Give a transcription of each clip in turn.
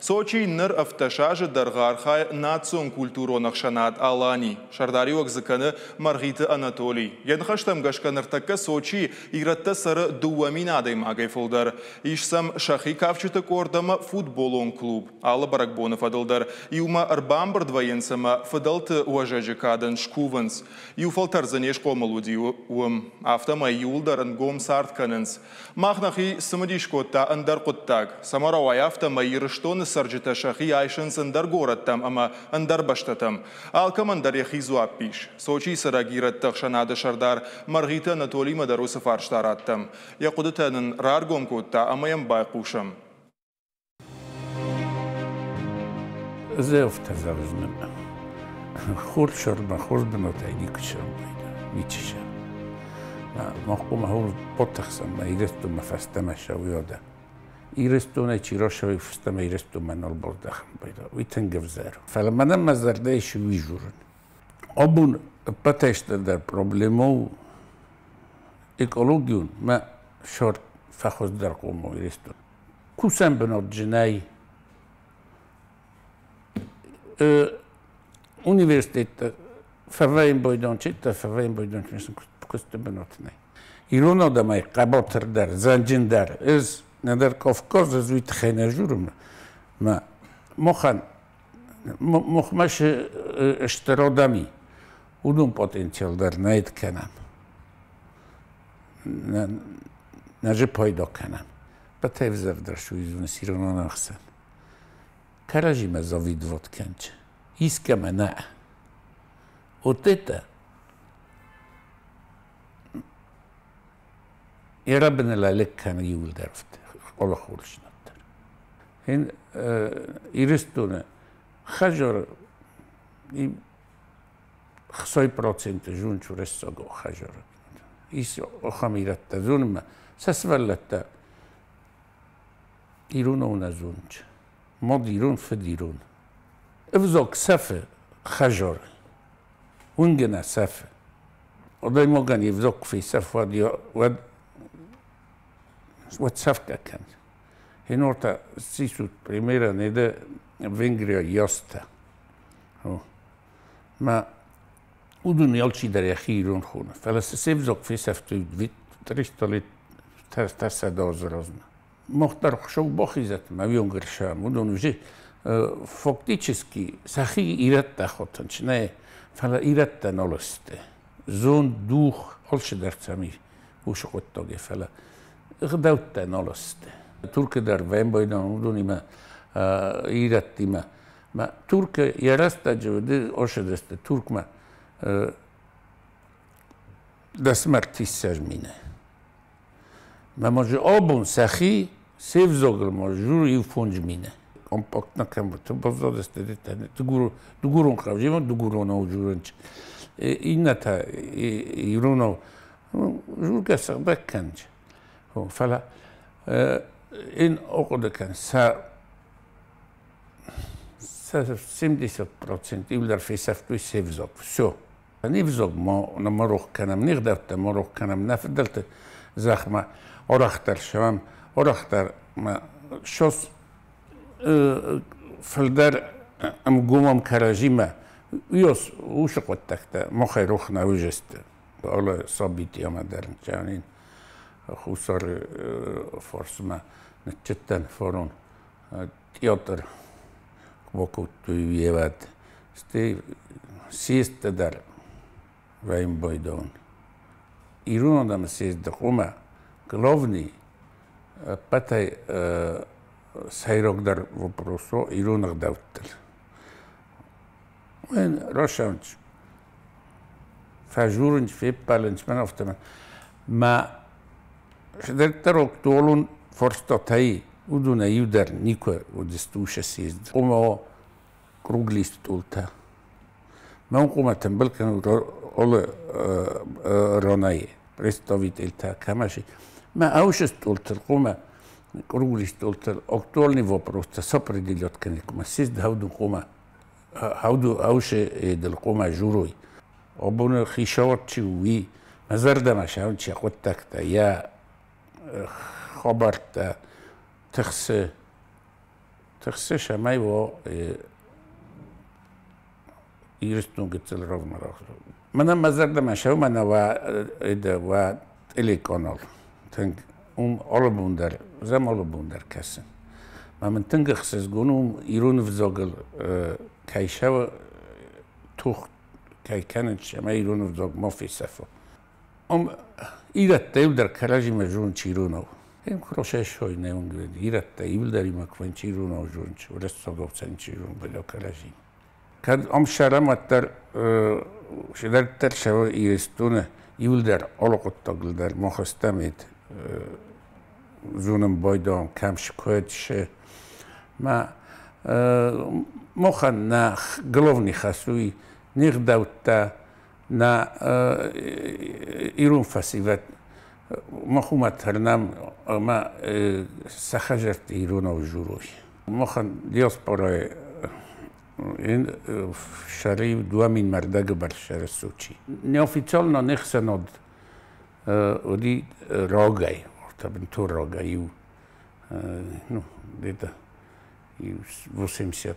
Сочийы ныр 17 азы дӕргъы архайы национ-культурон ӕхсӕнад Алани. Сӕрдариуӕг дзы кӕны Мӕргъиты Анатолий. Йӕ ныхӕстӕм гӕсгӕ ныртӕккӕ Сочийы ирӕттӕ цӕры 2000 адӕймагӕй фылдӕр. Ис сӕм сӕхи кафджыты къорд ӕмӕ футболон клуб. Алы бӕрӕгбоны фӕдыл дӕр иумӕ ӕрбамбырд вӕййынц ӕмӕ фыдӕлты уӕзӕджы кадӕн скувынц. Иу фӕлтӕр дзы не схъомыл уыди уым. Афтӕмӕй иуылдӕр ӕнгом цард кӕнынц. Мах нӕхи сцымыдис кодта ӕндӕр хъуыддаг. Цӕмӕ рауайы афтӕ ӕмӕ Ирыстоны цӕрджытӕ сӕхи айсынц ӕндӕр горӕттӕм ӕмӕ ӕндӕр бӕстӕтӕм? Алкӕмӕн дӕр йӕхи дзуапп ис. Сочийы цӕрӕг ирӕтты ӕхсӕнады сӕрдар Мӕргъиты Анатолимӕ дӕр уыцы фарста радтам. Йӕ хъуыдытӕ нын раргом кодта ӕмӕ йӕм байхъусӕм. Зӕвтӕ зӕгъдзынӕн. Хорз сӕрмӕ, хорз бынатӕй никуы сӕмбӕлдӕн, ничи сӕ. Мах хъуамӕ хорз батыхсӕм, мӕ Ирыстонмӕ фӕстӕмӕ сӕуйадӕ. Ирыстонӕй чи рацӕуй, фӕстӕмӕ Ирыстонмӕ нал баздӕхын пайда. Уый тынг ӕвзӕр у. Фӕлӕ мӕнӕн мӕ зӕрдӕ ис уый журын. Абон ӕппӕтӕй стырдӕр проблемӕ у экологион мӕ сӕр фӕхуыздӕрхъом у Ирыстон. Кусӕн бынатджынӕй университеттӕ фӕвӕййын бойдончитӕ, фӕвӕййын бойдончитӕ куысты бынат нӕй. Ирон адӕмӕй хъӕбатырдӕр, зӕнджындӕр ӕз нӕдӕр Кавказ, ӕз уый тыххӕй нӕ журын, мӕ махӕн махмӕ стыр адӕми, уыдон потенциал дӕр нӕ кӕнӕм. Нӕ же пайда кӕнӕм. Бетевзӕвдӕр суизун ирон ӕхсӕн. Кӕрӕдзимӕ завидовать кӕнчы. Искӕмӕ нӕ. Вот это йӕ лӕг кӕны иуылдӕр алы хорздзинад дӕр. Ирыстоны хӕзар 6% зунчу рӕссаг хӕзар. Ис ахӕм ирӕттӕ зонынмӕ, сӕ сывӕллӕттӕ иронау нӕ зонынц. Мад ирон, фыд ирон. Ӕвзаг сӕфы хӕзар, уынгӕ нӕ сӕфы. Адӕймагӕн йе взаг куы фесӕфа, уӕд уӕд сӕфгӕ кӕны. Хинорта сисут примера неде Венгрия яста. Ма уыдон алчидӕр йӕхи ирон хоны. Фӕлӕ се взаг фесӕфтой 300 лет 300 азы размӕ. Мах дӕр Хуыцау бахизӕд, мӕ уионгӕрсӕм, уыдон уже фактически сӕхи ирӕттӕ хотынц, нӕ, фӕлӕ ирӕттӕ нал сты. Зонд, дух, алцыдӕр сӕм ис уыцы хъуыддагӕй, фӕлӕ ӕгъдӕуттӕ нал сты. Туркы дӕр вӕмбайдан уыдонимӕ ирӕттимӕ. Ма Туркы йӕ рӕстӕджы уыди ошыдысты Туркмӕ 10 000 мины. Ма може абон сӕхи се взагыл ма жур иу 5000. Компактно кӕм баззадысты дыгурон хъавжимӕ дыгуронау журынч. Иннӕтӕ иронау жургӕ сыгъдӕг кӕнч. Фӕлӕ ин ахъуыды кӕн, сӕ 70% иуылдӕр фесӕфтой се взаг. Всё. Не взаг ма ма рох кӕнӕм, не гъдӕуттӕ ма рох кӕнӕм, нӕ фыдӕлты зӕхмӕ арӕхдӕр сӕвӕм, арӕхдӕр ма сос фылдӕр ӕмгомӕм кӕрӕдзимӕ. Уыйас уыцы хъуыддӕгтӕ махӕй рох нӕ уыдзысты. Алы сабити ӕмӕ дӕр чанин Хуссары фарсмӕ ныццыдтӕн фарон театр бакодтой уевӕд. Стӕй съездтӕ дӕр вӕййын байдауын. Ирон адӕмы съезды хъуамӕ главный ӕппӕтӕй сӕйрагдӕр вопрос у ирон ӕгъдӕуттыл. Рацӕуынц, фӕжурынц, феппӕлынц, мӕн афтӕмӕй. Мӕ дарддӕр актуалон фарстатӕй уыдонӕй иу дӕр никуы уыдысты уыцы съезды. Хъуамӕ уа круглый столтӕ. Мӕн хъуамӕ тымбыл кӕнут алы ранӕй представительтӕ кӕмӕ Мӕ аусы столтыл хъуамӕ круглый столтыл актуальный вопростӕ сопределять кӕнын хъуамӕ съезд хауду хъуамӕ хауду аусы эдыл хъуамӕ журой. Абоны хицауад чи у, уый мӕ зӕрдӕмӕ сӕуын чи хъуыддӕгтӕ, йӕ хабӕрттӕ тыхсы. Тыхсы цӕмӕй уа Ирыстон гыццыл размӕ Мӕнӕн мӕ зӕрдӕмӕ сӕумӕ нӕ уа телеканал. Тынг уым алы бон дӕр, зӕм алы бон дӕр кӕсын. Мӕ мын тынг ӕхсызгон у ирон ӕвзагыл кӕй сӕуы тох кӕй кӕнынц, ӕмӕ ирон ӕвзаг ма фесӕфа. Ам ирӕттӕ иуылдӕр кӕрӕдзимӕ зонынц иронау. Хорошо не он говорит, ирӕттӕ иуылдӕр имӕ кванч иронау зонынц, уырыссагау цӕнч ирон бӕлӕ кӕрӕдзимӕ. Кӕд ам сӕрӕм уӕддӕр седӕрддӕр сӕуы Ирыстоны иуылдӕр алы хъуыддагыл дӕр мах стӕм зонын байдам, кӕм куыд шы. Ма махӕн нӕ главный хӕс уый не гъдӕуттӕ, нӕ ирон фӕсивӕд мах уымӕ тырнӕм ӕмӕ сӕ хӕдзӕртты иронау дзурой. Махӕн диаспорайы сӕры 2000 мӕрдӕгы бӕрц сӕры Сочи. Неофициально не хсӕнад уыди рагӕй, бынтон рагӕй, иу, ну, где-то 87-88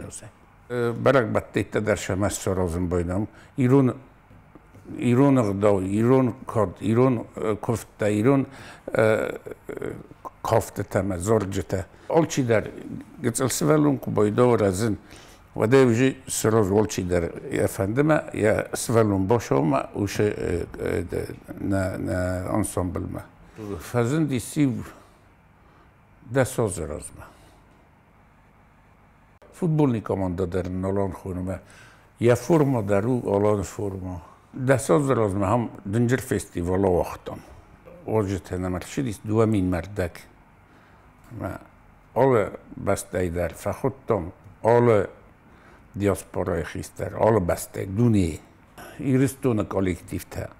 азы. Бӕрӕгбӕттӕ дӕр сӕ ма саразын байдам. Ирон ирон ӕгъдау, ирон кад, ирон куывдтӕ, ирон кафтытӕ ӕмӕ зарджытӕ. Алчидӕр гыццыл сывӕллон куы байдауы рӕзын, уӕдӕй уже сразу алчидӕр йӕ фӕндымӕ, йӕ сывӕллон башаумӕ, уышы нӕ ансамблмӕ. Фӕзындис иу 10 азы размӕ. Футбольный команда дӕр Алан хонымӕ. Йӕ форма дӕр у Аланы форма. 10 азы размӕ ам дынджыр фестивал ауагътам. Уазджытӕ нӕм ӕрцыдис 2000 мӕрдӕг. Алы бӕстӕйы дӕр фӕхуыдтам, алы диаспорайы хистӕр, алы бӕстӕйы, дунейы. Ирыстоны коллективтӕ,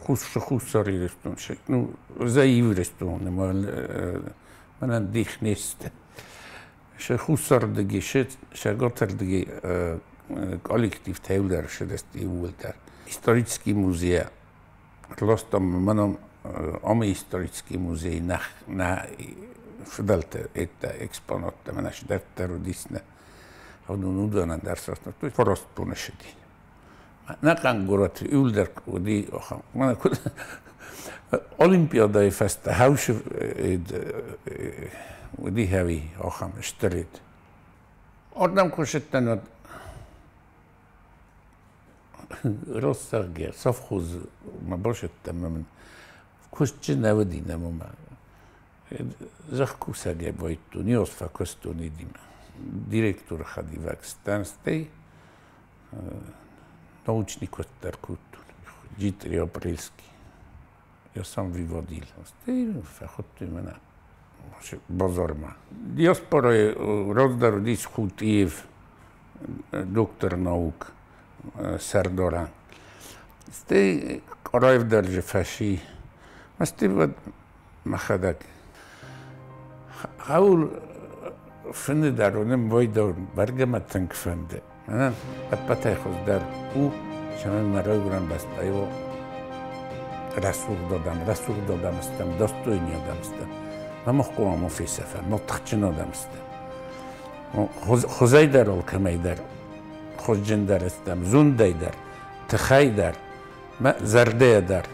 Хуссар Ирыстон, ну, за Ирыстон, мӕнӕн дих не сты. Се хуссардыги, се цӕгатырдыги коллективтӕ иуылдӕр ссыдысты иууылдӕр. Исторический музей ластам мӕнӕн амы исторический музей нӕ фыдӕлты экспонаттӕ мӕнӕ сдӕрддӕр уыдис нӕ. Уыдон уыдонӕн дӕр сӕснӕдтой, фараст боны ссыди. Нӕхъӕн горӕт иуылдӕр уыди ахӕм. Мӕнӕ куыд Олимпиадӕйы фӕстӕ хаусы уыди хӕви ахӕм стырид. Ардӕм куы ссыдтӕн, уӕд Россаггӕ совхозмӕ бацыдтӕн ӕмӕ мын куыстджын нӕ уыди нӕ уымӕ. Зӕхкусӕгӕй байдтон, иос фӕкуыстон идимӕ. Директоры хӕдивӕг стӕн, стӕй научный куыст дӕр кодтон. Дмитрий Апрельский. Я сам выводил. Стӕй фӕхуыдтой мӕнӕ базармӕ. Диаспорайы раздӕр уыдис Хутиев, доктор наук, сӕрдарӕн. Стӕй Къараев дӕр же фӕци. Ма стӕй уӕд мӕхӕдӕг. Хъӕуыл фыны дӕр уынын байдӕуын, бӕргӕ мӕ тынг фӕнды. Мӕнӕн ӕппӕтӕй хуыздӕр у, цӕмӕй мӕ райгуырӕн бӕстӕйы уа рӕсугъд адӕм, рӕсугъд адӕм стӕм, достойный адӕм стӕм. Ма мах хъуамӕ ма фесӕфӕм, ма тыхджын адӕм стӕм. Хуызӕй дӕр алкӕмӕй дӕр хуызджындӕр стӕм, зондӕй дӕр, тыхӕй дӕр, мӕ зӕрдӕйӕ дӕр.